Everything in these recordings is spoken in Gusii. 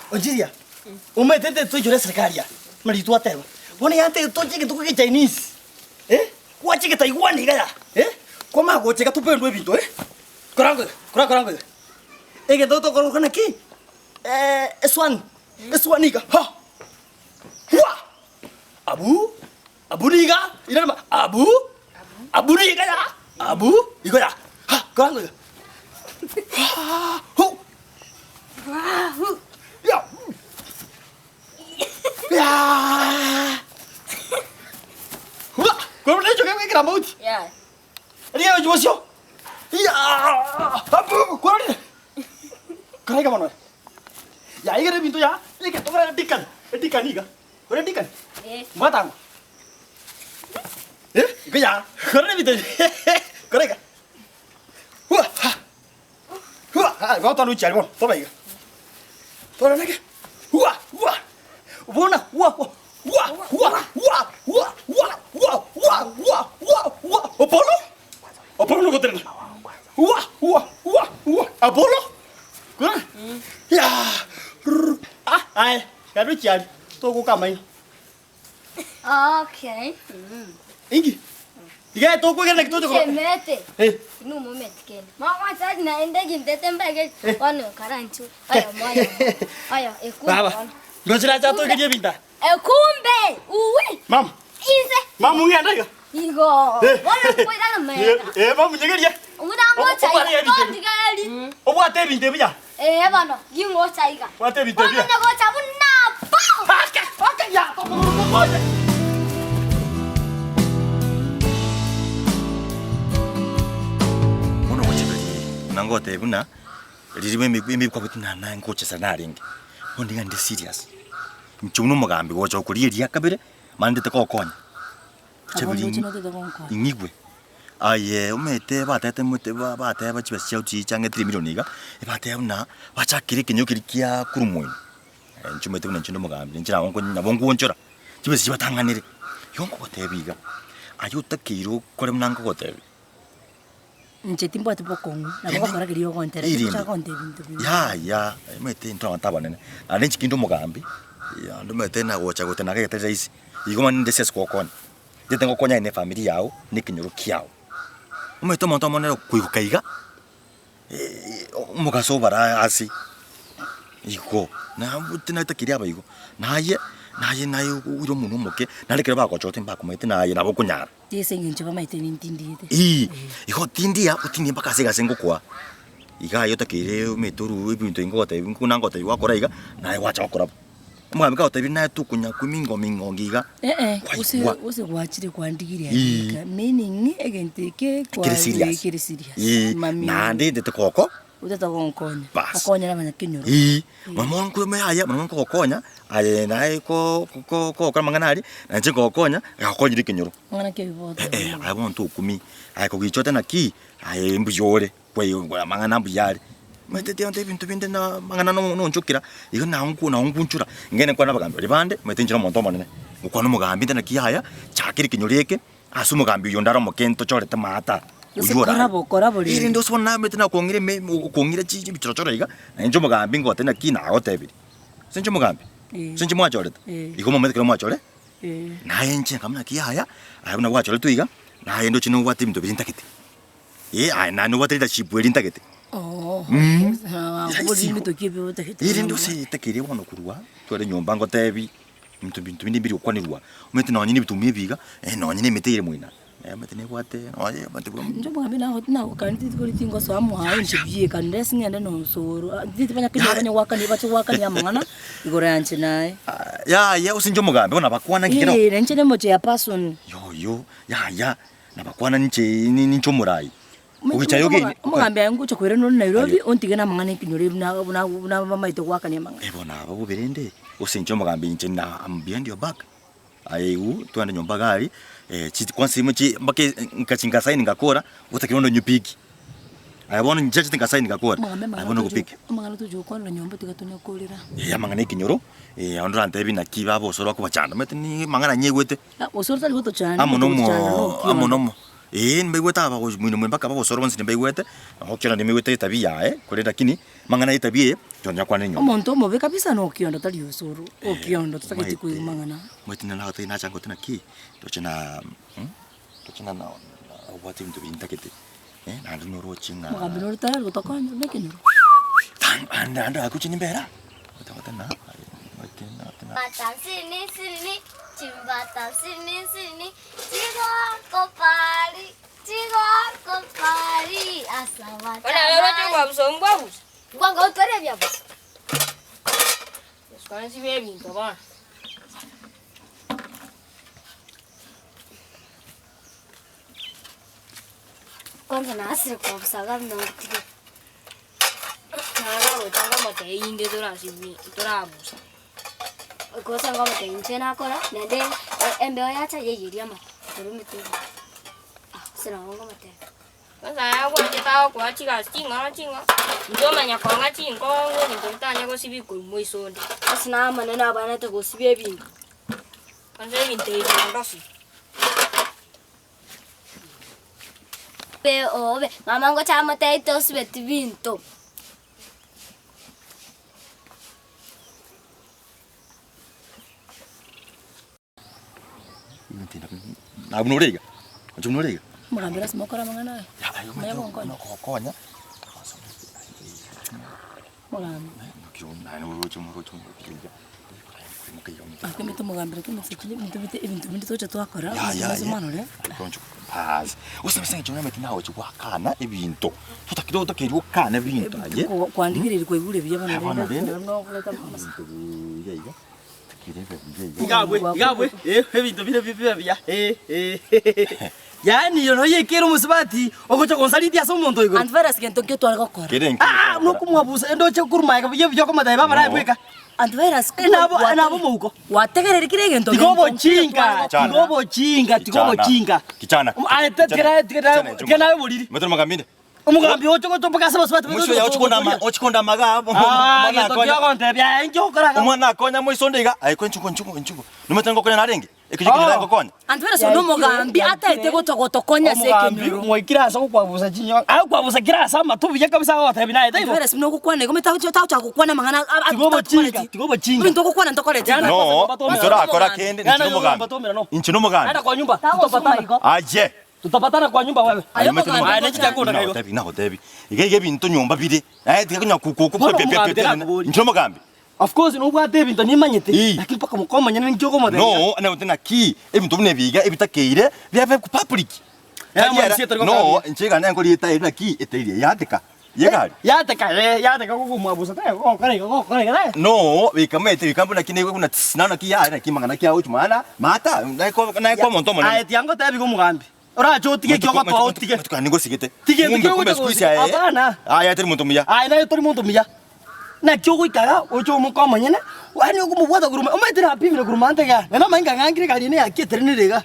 Ochiria, omanyete nte toichore eserikari aa, buna riria twateba, bono iga nte toche egento kore Chinese, eh, gwacha egetaigwana iga yaa, eh, kwamanya gocha iga topendwe ebinto eh, kora ngoiga, kora kora ngoiga, egento tokoroka naki, eswani, eswani iga ha, hwa, abuu, abwo niga, irana abuu, abwo niga ya, abuu, igo ya, ha, kora ngoiga, ha, hu, ya, ya, hua, korwa necho kegwekera amauti, rigia gochia bosio, ya, abuu, kwarorire, kora iga bono, ya igere ebinto ya, egento kore edikani, edikani iga. Ore deacon? Eh. Mbwata ango. Eh, igo ya. Kora ebinto ebi. Kora iga. Hua, ha. Hua, ha, igo twana gochia aria bono, toba iga. Twana neke. Hua, hua. Bona, hua, hua. Hua, hua, hua, hua, hua, hua, hua, hua, hua, hua. Opolo? Opolo nogotenena. Hua, hua, hua, hua. Apolo? Kora? Ya. Rrr. Ah, aye. Genda ochiarie, togoka amaino. Okay. Inki? Iga tokwegena naki toche korora. Chemete. Eh. Inwe mometi kende. Mogwancha naende gintete mbege Eh. bono karanchu. Oyo moyo. Oyo ekumbe. Baba, bono. ndoche nacha toigerie ebinto aa. Ekumbe. Uwe. Mama, Inse. mama ong'ende iga. Igo. Eh. Bono nkoirana maega. Eh, mama onyegerie. Omurangocha Obwate iga. ebinto ebi. Tondigeri. Obwate ebinto ebi ya. Ee bono, ging'ocha iga. Bwata ebinto ebi. Kwamanya gocha buna pa! Ake, ake ya, tokogokonya. Bono gochia buna ngotebia buna, riria emi emikwago na na ngochesa narenge, bono niga nde serious, inche buna omogambi gocha gokoria eria kabere, mani ndete gokonya. Abwo ndoche notete gonkonya. Ing'igwe, aye omanyete batete mote ba bateba chibesa chiao chiiche ang'e three million iga, ebateba buna bachakire ekenyoro keria kia Kurumoino, inche omanyete buna inche nde omogambi ninche nabo nko nabo nkoonchora, chibesa chibatang'anere. Igo nkogotebia iga, aye otakeire okore buna nkogotebia. Inche timbwati bokong'u, nabo Rende, ngokora keria ogontera, erinde. tingochaka gontebia binto binde. Yaya, omanyete intwe abanto abanene, naende inche kinde omogambi, naende omanyete nagocha gotena iga etari rahisi, igo mani nde serious gokonya. Ntete ngokonya aye na efamiri yago, na ekenyoro kiago. Omanyete omonto omonene okoigoka iga, omogaso obare ase, igo, naende tinatakeiri abaigo, naye naye naye oire omonwe omoke, naende ekero bagochorete mbakomanyete naye nabo okonyara. Ase eng'encho bamaete nintindiete. Eeh, igo tindia, otindie mpaka ase egasi ngokoa. Iga aye otakeire omanyete orue ebinto ngogotebi buna ngogotebi gwakora iga, naye gwacha gokora bo. Omogambi kagotebi naye tokonya komingo mingo iga, Eh-eh, gose kwaigwa. gose gwachire kwandigiria Eeh. rika, meaning egento eke Kere serious. kere serious. Eeh, Mami naende ndete goko. Otete gonkonya, Bas. okonyere abanyakenyoro. Eeh, mono mono yaya mono nkogokonya, aye naye ko ko kogokora amang'ana aria, na inche nkogokonya, nagokonyire ekenyoro. Amang'ana ki ayio Eh eh, ogoteba? aye bono tokumia, aye kogicha ote naki, aye mbuya ore, kwaiyo amang'ana mbuya are. Omanyete tente ebinto binde na amang'ana no nonchokera, igo nago nabo nkoonchora, ngende nkwane na abagambi baria bande, omanyete inche na omonto omonene, ngokwana omogambi nte naki yaya, chakera ekenyoro eke, ase omogambi oyio onde are omoke ntochorete maata, Gose oyio oraye. korabo korabo rende. Erinde ase bono namanyete nakong'ire eme okong'ira chi chibichorochoro iga, na inche omogambi ngote naki nagotebirie. Ase inche omogambi, Eh. ase inche mwachorete, Eh. igo momanyete ekero mwachore. Eh. Naye inche nkamanya naki yaya, aye buna gwachoretwe iga, naye ndoche nobwate ebinto biria ntagete. Eh, aye naye nobwate leadership eria ntagete. Oo, Mm. ah, Rahisi bori igo. ebinto ki ebio otagete Erinde buna ose etakeire bono korwa, tware nyomba ngotebi, ebinto binto binde mbiri gokwanerwa, omanyete nonye na ebituma ebi iga, nonye na emete ere moina, emete nebwate nonye omanyete buna Inche omogambi nago nagokaneti rituko riria tingosoa mwaye inche bieka unless ng'ende na osoro tibanya kende banye goakania bache goakania amang'ana igoro ya inche naye. Yaya gose inche omogambi bono nabakwana nki kero. Eeh na inche nemo chairperson. Yoyo yaya nabakwana ninche ninche omorai. Ogocha aye ogende. Omogambi aye ngocha koirana ore Nairobi ontige na amang'ana ekenyoro buna buna buna bamaete goakania amang'ana. Eh bono aba bobe rende, gose inche omogambi inche na am behind your back. Aye igu twende nyomba iga aria, chi kwanza ime chi mpaka nkachi nkasaini ngakora, otakire onde onyupiki. Aye bono inche nchete nkasaini ngakora, Omogambi aye amang'ana bono tochi ogopiki. amang'ana tochi gokwanera nyomba tiga tonya korera. Eh amang'ana ya ekenyoro, onde orantebi naki baba osoro akobachanda, omanyete ni amang'ana nyaigwete. Osoro tari gotochanda, Amo ogotochanda nomo na amo okiondo. nomo. Eeh nimbaigwete aba bago moino mpaka bagosora bonsi nimbaigwete, okero nimaigwete etabia yaye, korende lakini amang'ana ya etabia eye, tonya kwana enyomba. Omonto omobe kabisa na okiondo tari osoro, okiondo totageti koigwa mang'ana. Omanyete nere nagotebia nacha ngote naki, ndoche na ndoche na na obwate ebinto biria ntagete, naende noroche ng'a. Omogambi nore tayari gotokonya buna ekenyoro. Naende naende agochia nimbera, ote na ote na ote na. Chimbata nsini nsini, chimbata nsini nsini, chigokopari, chigokopari, Bono roche okwabusa ombwabusa. Bwango otware ebiabuso. Kwane sibe ebinto bono. Kwanza naasire kwabusa gari nongotire. Naye agocha ngomotebi inde torasibie torabusa. Kosa ngomotebi inche nakora naende embeo yacha yaiyeria amato korwa emete igoro. Ah, ase nabo ngomotebi. Sasa aye agwanchete agokoa chigasi ching'ao ching'ao, inche omanya kong'a chinkong'u ebinto bitanya gosibia korwa moiso onde. Ase namanene abwenerete gosibia ebinto. Kwanza ebinto ebi biondosi. Obe obe, mama ngocha amotebi tosibeti binto. Nabwo nore iga, inche buna ore iga. Omogambera ase mokore amang'ana aya. Manya gonkonya. Gokonya. Omogambi. Akomete omogambera kemese kinde ebinto bite ebinto binde tocha twakora ase omwana oria. Goakana ebinto, totakire otakeire gokana ebinto aye. Kwandigereiri kwaigure buya Bono rende, ebinto iga iga. Igabwe, igabwe, eh, ebinto bire bibe buya, eh, eh, yaani oyo noyekere omosubati ogocha gonsaritia ase omonto igoro. Antivirus gento nkio tware gokora. Kere nkio Ah, nokomwabusa ende oche korwa magega buya buya okomotebia baba bweka. Antivirus Nabo nabo omouko. Gwategereiri kera egento Tiga gento nkio obochinga, tware gokora. tiga obochinga, tiga obochinga. Kichana. Aye tiga tiga tiga naye oboriri. Metro magaminde. Omogambi oche gotomboka ase abasubati Mwisho ya ochikonda ochikonda amaga Ah, gento kiogontebia aye inki ogokora iga? Omwana akonya moiso onde iga aye enchugo enchugo enchugo nomanyete ngokonya narenge ekio gekio nare ngokonya. Antivirus oyo nomogambi ataete gocha gotokonya ase Omogambi ekenyoro. mwaikire ase gokwabusa chinyonga akwabusa kera ase amato buya kabisa agotebia naye taibo. Antivirus buna ogokwana igo omanyete tagocha tagochaka gokwana amang'ana Tiga obochinga, tiga obochinga. Ebinto ogokwana ntokoreti iga. No ntorakora kende inche nomogambi inche nomogambi Enda kwa nyumba tutapatana igo. aye. Tutapatana kwa nyumba wewe. Aye omogambi Aye, nechi chakunda kaigo. Nagotebi, nagotebi. Iga iga ebinto nyomba bire. Naye tiga konya ku- ku- ku- Bono pe- pe- pe- omogambi pe- terakoboria. Inche omogambi. Of course nobwate ebinto nimanyete, Ii. lakini mpaka mokomonyene ninki okomotebia. No, nagote naki ebinto buna ebi iga ebitakeire biabe public. Eh, Tari era- mwansi tari No, gokambia. inche iga nengori etairi naki etairi eye yateka. Yegari. Yateka eh, yateka gokomwabusa tayo gokora iga gokora iga tayo. No, bikamete bikambu naki nigo buna tss nano naki yaye naki mang'ana ki agochia maana mata naye ko naye kwa omonto omonene. Aye tiga ngotebi iga omogambi. Orache otige ekio ogotoa otige. Matuko aya nigosigete. Tiga Kumbe ekio kumbe ogocha siku hizi gosika. aye. Hapana. Aye tari monto muya. Aye naye tori monto muya. Naki ogoika iga oche omoka omonyene, yaani okomobwata korwa omanyete napimire korwa maate igaa, naende amanyinga ng'angire egari eye neyaki eterenire igaa.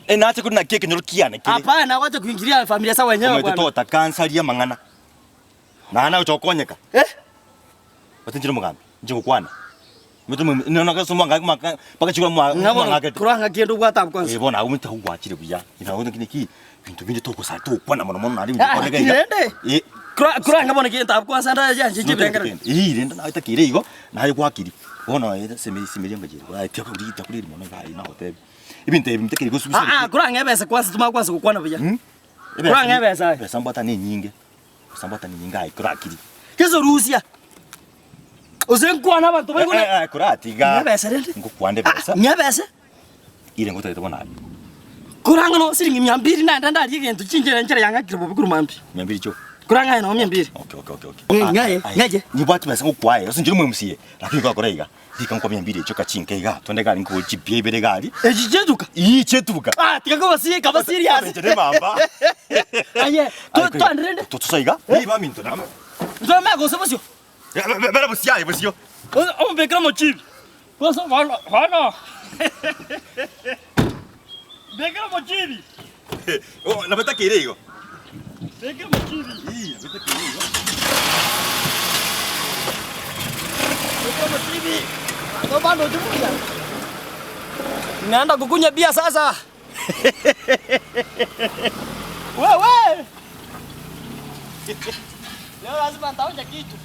Eh nache kori naki ekenyoro kiane kere. Hapana gwacha kuingilia familia sa wenyewe Omanyete bwana. totakansaria amang'ana. Naende nagocha gokonyeka. Eh? Otinchire omogambi, inche ngokwana. Mpaka chikura mwa Ng'a bono, mwang'akete. korwa ng'a kende obwate abwo kwanza. Eh, bono abwo omanyete gwachire buya. Ina bono ki binto binde togosara togokwana mono mono naende Ah, binto bikore iga. rende. Eh. Korwa korwa ng'a bono kende abwo kwanza ndaye yanche chibirengereri. Ii rende naye takeire igo, naye gwakiri. Bono eh semi semiria ngachire. Aye tiga kori tiga mono iga aye nagotebia. Ebinto ebi mtakeri gosubisa. Ah ah, korwa ng'a ebesa kwanza tumanye kwanza gokwana buya. Korwa ng'a ebesa aye. Ebesa mbwate ne enyinge. Ebesa mbwate ne enyinge aye korakiri. Gesorusia. Gose nkwane abanto baigwe Eh, eh, koratiga. Ng'a ebesa rende. Ngokwande ebesa. Ng'a ebesa. Ire ngotagete bono aria. Korang'a no siringi mia mbiri naende ndarie egento chinchera enchera yang'akire bobe korwa mambia. Mia mbiri chio. Korang'a aye noo mia mbiri. Okay, okay, okay, okay. Ng'e- ng'aye, Aye, ng'aye. Nibwate besa ngokwaye, gose inche nomwemusie. Lakini gwakora iga, rika nkwa mia mbiri echio kachinke iga, twende gari nkogore chibia ibere gari. Echi chietuka? Ii chietuka. Ah, tiga koba si kaba serious. Inche ne mamba. Aye, to twande rende. Totosa iga, niba minto namo. Ntome gose bosio. Bera bosio aye bosio. Ombekere omochibi. Gose bono bono. Mbekere omochibi. Oh, nabo takeire igo. Mbekere omochibi. Ii, nabo takeire igo. Mbekere omochibi. Abanto bandoche buya. Naenda kukunywa bia sasa. Wewe! Leo lazima nitaonja kitu.